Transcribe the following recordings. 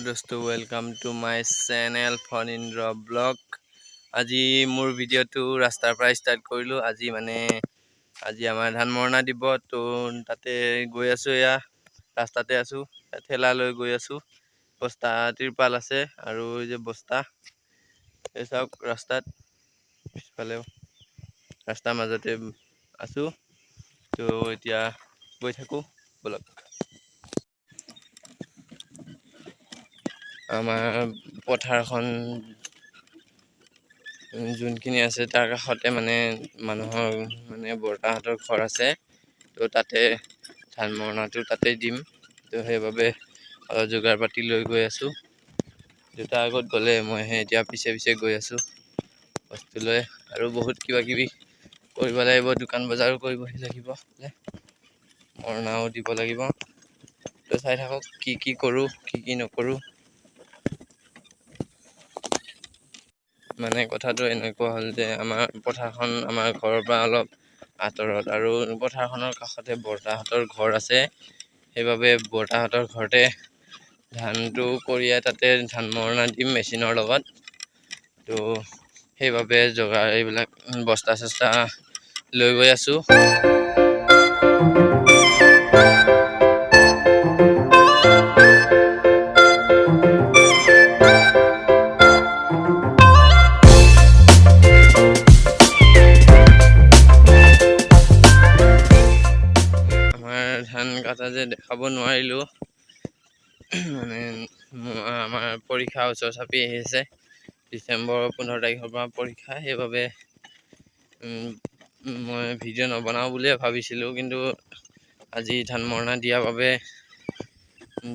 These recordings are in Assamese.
দোস্ত, welcome to my channel Phanindra blog. আজি মোৰ ভিডিঅ'টো ৰাস্তাৰ পৰা ষ্টাৰ্ট কৰিলোঁ। আজি মানে আজি আমাৰ ধান মৰণা দিব, তো তাতে গৈ আছোঁ। এয়া ৰাস্তাতে আছোঁ, ঠেলা লৈ গৈ আছোঁ। বস্তা, তিৰপাল আছে আৰু এই যে বস্তা, এই চাওক, ৰাস্তাত পিছফালেও ৰাস্তাৰ মাজতে আছোঁ। তো এতিয়া গৈ থাকোঁ ব'লক। আমাৰ পথাৰখন যোনখিনি আছে, তাৰ কাষতে মানে মানুহৰ মানে বৰ্তাহঁতৰ ঘৰ আছে। তো তাতে ধান মৰণাটো তাতে দিম। তো সেইবাবে অলপ যোগাৰ পাতি লৈ গৈ আছোঁ। দেউতা আগত গ'লে, মইহে এতিয়া পিছে পিছে গৈ আছোঁ বস্তু লৈ। আৰু বহুত কিবা কিবি কৰিব লাগিব, দোকান বজাৰো কৰিবহি লাগিব, মৰণাও দিব লাগিব। তো চাই থাকক কি কি কৰোঁ, কি কি নকৰোঁ। মানে কথাটো এনেকুৱা হ'ল যে আমাৰ পথাৰখন আমাৰ ঘৰৰ পৰা অলপ আঁতৰত আৰু পথাৰখনৰ কাষতে বৰ্তাহঁতৰ ঘৰ আছে। সেইবাবে বৰ্তাহঁতৰ ঘৰতে ধানটো কঢ়িয়াই তাতে ধান মৰণা দিম মেচিনৰ লগত। তো সেইবাবে যোগাৰ এইবিলাক বস্তা চস্তা লৈ গৈ আছোঁ। আমাৰ ধান কটা যে দেখাব নোৱাৰিলোঁ, মানে আমাৰ পৰীক্ষা ওচৰ চাপি আহিছে। ডিচেম্বৰৰ 15 তাৰিখৰ পৰা পৰীক্ষা। সেইবাবে মই ভিডিঅ' নবনাওঁ বুলিয়ে ভাবিছিলোঁ, কিন্তু আজি ধান মৰণা দিয়াৰ বাবে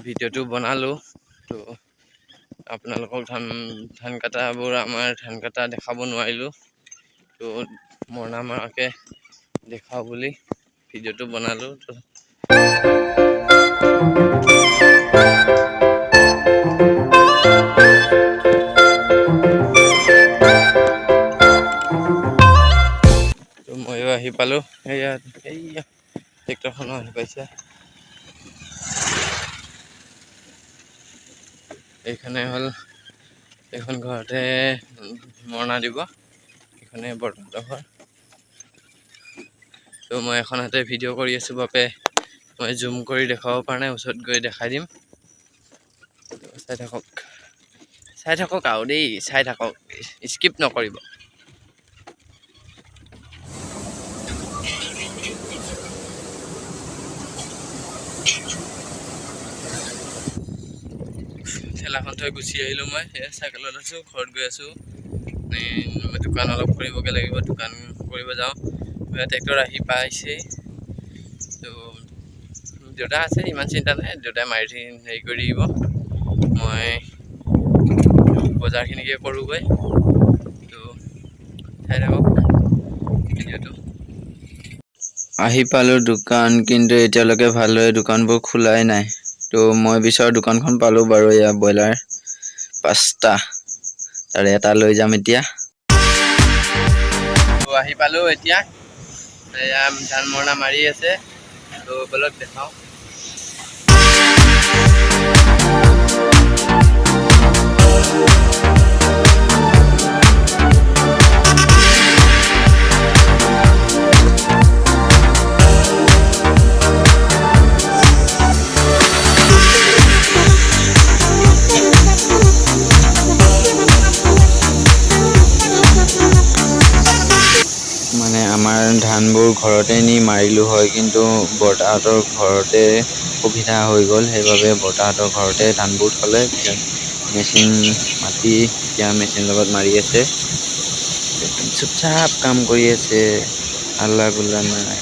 ভিডিঅ'টো বনালোঁ। তো আপোনালোকক ধান কটাবোৰ, আমাৰ ধান কটা দেখাব নোৱাৰিলোঁ। তো মৰণা মৰাকে দেখাওঁ বুলি ভিডিঅ'টো বনালোঁ। তো তো ময়ো আহি পালোঁ। সেয়া এইয়া ট্ৰেক্টৰখনো আহি পাইছে। এইখনে হ'ল, এইখন ঘৰতে মৰণা দিব। এইখনে বৰ্তাহঁতৰ ঘৰ। তো মই এখন হাতে ভিডিঅ' কৰি আছোঁ বাবে মই জুম কৰি দেখুৱাব পৰা নাই, ওচৰত গৈ দেখাই দিম। তো চাই থাকক, চাই থাকক আৰু দেই, চাই থাকক, স্কিপ নকৰিব। ঠেলাখন থৈ গুচি আহিলোঁ মই। সেয়া চাইকেলত আছোঁ, ঘৰত গৈ আছোঁ। মানে দোকান অলপ কৰিবগৈ লাগিব, দোকান কৰিব যাওঁ। ট্ৰেক্টৰ আহি পাইছেই। তো দেউতা আছে, ইমান চিন্তা নাই। দেউতাই মাৰি থৈ হেৰি কৰি দিব। মই বজাৰখিনিকে কৰোঁগৈ। তো চাই থাকক ভিডিঅ'টো। আহি পালোঁ দোকান, কিন্তু এতিয়ালৈকে ভালদৰে দোকানবোৰ খোলাই নাই। তো মই বিচৰা দোকানখন পালোঁ বাৰু। এয়া ব্ৰইলাৰ পাঁচটা, তাৰে এটা লৈ যাম এতিয়া। তো আহি পালোঁ এতিয়া। এয়া ধান মৰণা মাৰি আছে। তো ব'লক দেখাওঁ। মানে আমাৰ ধানবোৰ ঘৰতে নি মাৰিলোঁ হয়, কিন্তু বৰ্তাহঁতৰ ঘৰতে সুবিধা হৈ গ'ল। সেইবাবে বৰ্তাহঁতৰ ঘৰতে ধানবোৰ থ'লে। পিছত মেচিন মাতি এতিয়া মেচিন লগত মাৰি আছে। একদম চুপচাপ কাম কৰি আছে, হাল্লা গোল্লা নাই।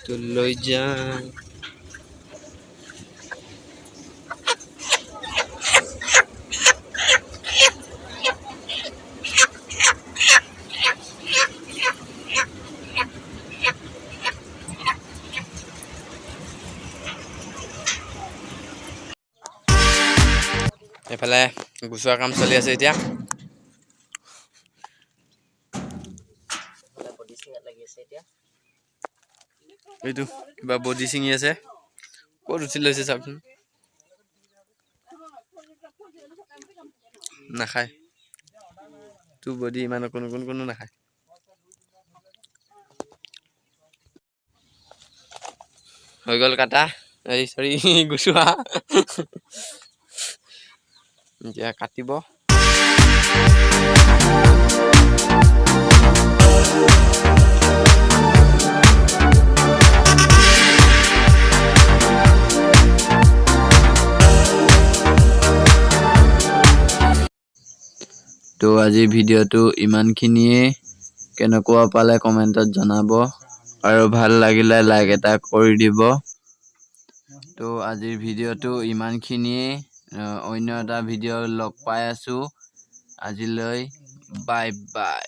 তো লৈ যাওঁ। এইফালে গুচোৱা কাম চলি আছে এতিয়া। বডি চিঙাত লাগি আছে এতিয়া। এইটো কিবা বডি ছিঙি আছে, ক'ত উঠি লৈছে চাওকচোন। নাখায় তোৰ বডি ইমান অকণ অকণ কোনো নাখায়। হৈ গ'ল কাটা, এই চৰি, গুচোৱা। এতিয়া কাটিব। তো আজি ভিডিঅ'টো ইমানখিনিয়ে। কেনেকুৱা পালে কমেণ্টত জনাব আৰু ভাল লাগিলে লাইক এটা কৰি দিব। তো আজিৰ ভিডিঅ'টো ইমানখিনিয়ে। অন্য এটা ভিডিঅ' লগ পাই আছোঁ। আজিলৈ বাই বাই।